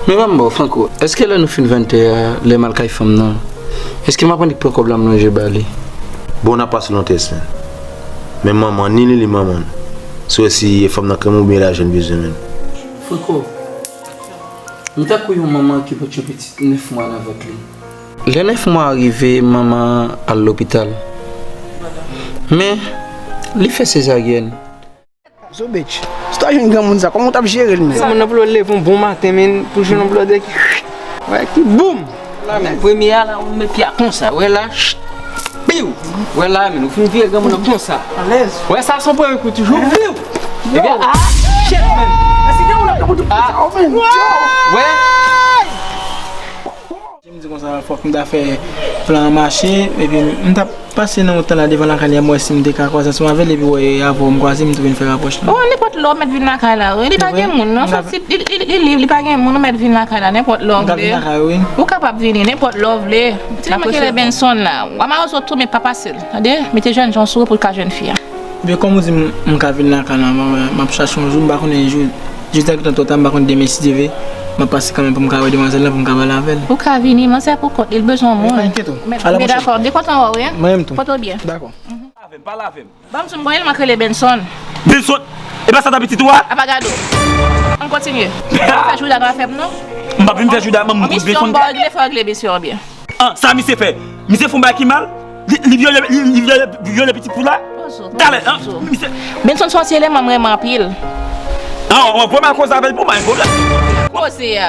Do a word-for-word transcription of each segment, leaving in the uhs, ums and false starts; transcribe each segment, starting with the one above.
Men ban m ba w, Franco, èske lè nou fin vann tè a, lè m al kay fanm nan, èske m ap annik pran kòb la m lonje ba li? Bon, n ap pase yon tès, men. Men manman, ni li, ni manman. Si w wè si e fanm nan krèm oubyen lajan l bezwen, men. Franco, m tankou yon manman ki pot yon pitit nèf mwa nan vant li. Lè nèf mwa a rive, manman an al lopital. Men, li fè sezaryèn. Zo bitch. Si w ta jwenn granmoun sa, kòman w t ap jere l, men? Granmoun nan pou l leve yon bon maten, men, pou l jwenn yon blòdè ki, wè, ki boum! La, men, premye a, la, ou met pye a konsa, wè la, piw! Wè la, men, ou fin vire granmoun nan konsa. Alèz. Wè, sa se yon premye kou toujou, piw! Epi, ah, shit, men! Ah, wè! M di konsa, fòk m ta fè plan an mache, epi m t ap pase nan wout lan la devan lakay li a, m wè si m te ka kwaze ansanm avè l, epi wè avè w m kwaze, m tou vin fè rapwòch lan. Oh, nenpòt lè w mèt vin lakay la, wi. Li pa gen moun, non, soti, li, li, li, li, li pa gen moun, ou mèt vin lakay la, nenpòt lè w vle. M ka vin lakay ou, wi. Ou kapab vini, nenpòt lè w vle. Ti nèg mwen ki rele Benson la, w a mare sou tou, men pa pase l. Tande, mete jènjan sou ou pou l ka jwenn fi a. Ebyen, kòm ou di m, m ka vin lakay la, m, m ap chache yon jou, m pa konnen jou, jodi a gentan twò ta, m pa konn demen si Dye vle, m ap pase kanmenm pou m ka wè demwazèl la, pou m ka pale avè l. Ou ka vini, manzè pou kont li, l bezwen yon moun. Enkyete w. Men, men dakò, m te kontan wè w, wi. Mwen menm tou. Pote w byen. Dakò. Pale avè m, pale avè m. Ban m di w, m gon elman k rele Benson. Benson? E pa sa ta pitit ou a? Apa gade w. Ann kontinye. Fè jouda nan afè m, non. M p ap vin fè jouda, manman, m konn Benson. Misyon ba w regle, fò w regle misyon an byen. An, sa misye fè? Misye fè yon bagay ki mal? Li, li vyole, li, li vyole, vyole pitit pou la? Talè, an, misye. Benson se yon ti eleman m renmen anpil. An, an, vrèman koze avè l pou mwen, pwoblèm. Koze a.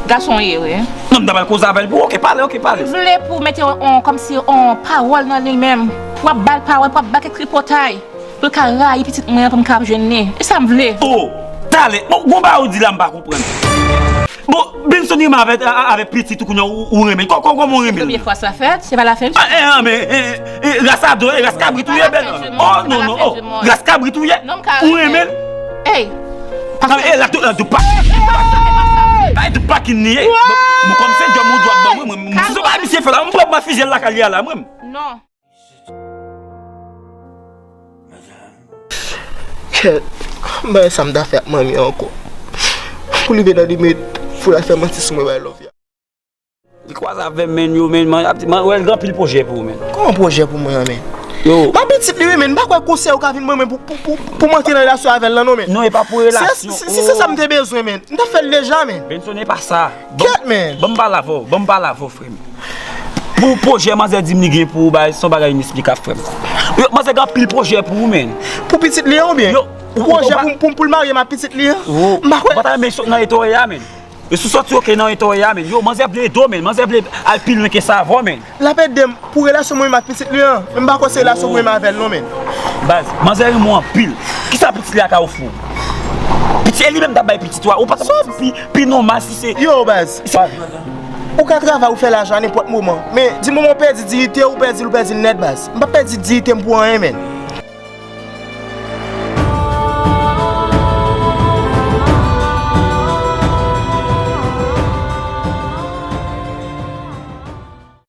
Gason w ye, wi. Non, m ta pral koze avè l pou, oke, pale, oke, pale. M vle pou w mete yon, yon, kòmsi yon pawòl nan li menm. Pou w ap ba l pawòl, pou w ap ba l kèk tripotay. Pou l ka rayi pitit mwen an pou m ka ap jwenn li. E sa m vle. Oh, talè. Bon, gon bagay ou di la m pa konprann. Bon, Benson renmen avèk, a-, a-, avèk pitit ou kounye a ou, ou renmen. Kò-, kò-, kòman ou renmen l? Premye fwa sa fèt, se pa lafen. Ah, eh, ah, men, eh, eh, ras ado, eh, ras kabrit ou ye, bèl. Oh, non, non, oh, ras kabrit ou ye. Ou renmen l? Ey. Nan, eh, la tou, la tou pa. Ba tou pa ki ni ye. Bon, mwen kòm se djòb ou djòb ban mwen, mwen, mwen, si se pa misye fè la, mwen pran mwen fizye l lakay li a la, mwen. Non. Kèt, m pa wè sa m ta fè ak manmi an ankò. Pou li vin nan li met pou l al fè manti sou mwen bay lòv ya. Li kwaze avè m, men, yo, men, man, ap di, man, wè, l gen anpil pwojè pou ou, men. Kòman pwojè pou mwen an, men? Yo. M ap pitit li, wi, men, m pa kwè konsèy ou ka vin ban mwen pou, pou, pou, pou m antre nan relasyon avè l lan, non, men. Non, e pa pou relasyon. Si, si, si se sa m te bezwen, men. M t ap fè l deja, men. Benson, e pa sa. Kèt, men. Ban m pale avè w, ban m pale avè w, frè m. Pou pwojè manzè di m li gen pou ou bay, se yon bagay inesplikab, frè m. Yo, manzè gen anpil pwojè pou ou, men. Pou pitit li an, oubyen? Yo, ou, ou, pwojè pou, pou, pou l marye m ak pitit li an? M pa kwè. Ou pa ta renmen sot nan eta w ye a, men. E si w sòti oke nan eta w ye a, men. Yo, manzè vle ede w, men. Manzè vle al pi lwen ke sa avè w, men. L ap ede m pou relasyon mwen menm ak pitit li an. Men m pa kwè se relasyon mwen menm avè l non, men. Baz, manzè renmen w anpil. Kisa pitit li a ka ofri w? Pitit, e li menm t ap bay pitit ou a. Ou pa t ap pi, pi nòmal si se. Yo, baz. Ou ka travay, ou fè lajan a nenpòt moman. Men, di moman w pèdi diyite w, ou pèdi l, ou pèdi l nèt, baz. M p ap pèdi diyite m pou anyen, men.